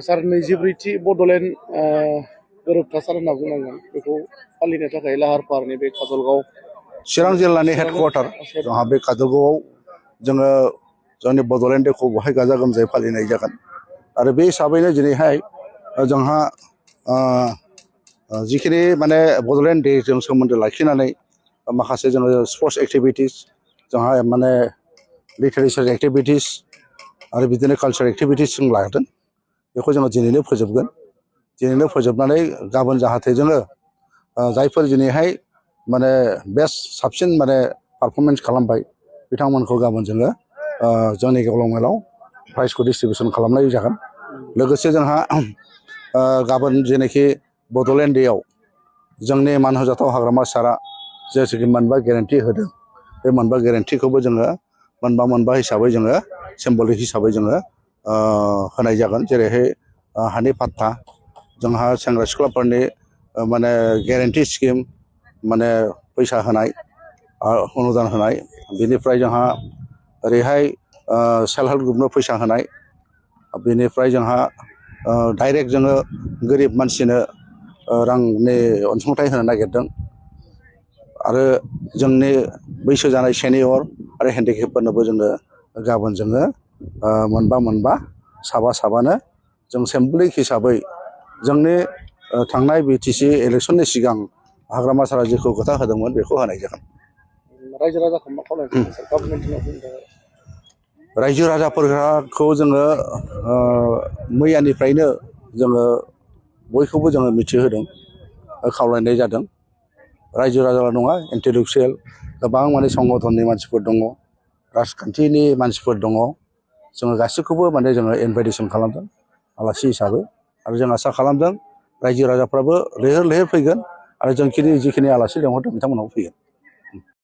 सार 24थि बड'लेण्ड गोरोबथा सान होनना बुंनांगोन बेखौ फालिनो थाखाय लाहार फाहारनि बे काजलगाव चिरां जिल्लानि हेडक्वार्टार जोंहा बे काजलगावआव जोङो जोंनि बड'लेण्ड डेखौ बहाय गाजा गोमजायै फालिनाय जागोन आरो बे हिसाबैनो दिनैहाय जोंहा जिखिनि माने बड'लेण्ड डेजों सोमोन्दो लाखिनानै माखासे जोङो स्पर्ट्स एक्टिभिटिस जोंहा माने लिटारेचार एक्टिभिटिस आरो बिदिनो कालचार एक्टिभिटिस जों लादों बेखौ जोङो दिनैनो फोजोबगोन दिनैनो फोजोबनानै गाबोन जाहाथे जोङो जायफोर दिनैहाय माने बेस्ट साबसिन माने पारफरमेन्स खालामबाय बिथांमोनखौ गाबोन जोङो जोंनि गेवलां मेलाव प्राइजखौ डिस्ट्रिबिउसन खालामनाय जागोन लोगोसे जोंहा गाबोन जेनोखि बड'लेण्ड डेआव जोंनि मान होजाथाव हाग्रामा सारआ जेसेखि मोनबा गेरेन्टि होदों बे मोनबा गेरेन्टिखौबो जोङो मोनबा हिसाबै जोङो सिम्बलिक हिसाबै जोङो होनाय जागोन जेरैहाय हानि पाट्टा जोंहा सेंग्रा सिख्लाफोरनि माने गेरेन्टि स्किम माने फैसा होनाय अनुदान होनाय बेनिफ्राय जोंहा ओरैहाय सेल्फ हेल्प ग्रुपनो फैसा होनाय बेनिफ्राय जोंहा डाइरेक्ट जोङो गोरिब मानसिनो रांनि अनसुंथाइ होनो नागिरदों आरो जोंनि बैसो जानाय सेनियर आरो हेन्डिकेपफोरनोबो जोङो गाबोन जोङो मोनबा साबानो जों सिम्बलिक हिसाबै जोंनि थांनाय बिटिसि इलेक्सननि सिगां हाग्रामा सारा जेखौ खोथा होदोंमोन बेखौ होनाय जागोन रायजो राजाखौ मा खालामदों रायजो राजाफोरखौ जोङो मैयानिफ्रायनो जोङो बयखौबो जोङो मिथिहोदों खावलायनाय जादों रायजो राजाल' नङा इन्टेलेक्सुयेल गोबां माने संगठननि मानसिफोर दङ राजखान्थिनि मानसिफोर दङ जोङो गासैखौबो माने जोङो इनभाइटेसन खालामदों आलासि हिसाबै आरो जों आसा खालामदों रायजो राजाफ्राबो लैहोर लैहोर फैगोन आरो जोंखिनि जिखिनि आलासि लिंहरदों बिथांमोनहाबो फैगोन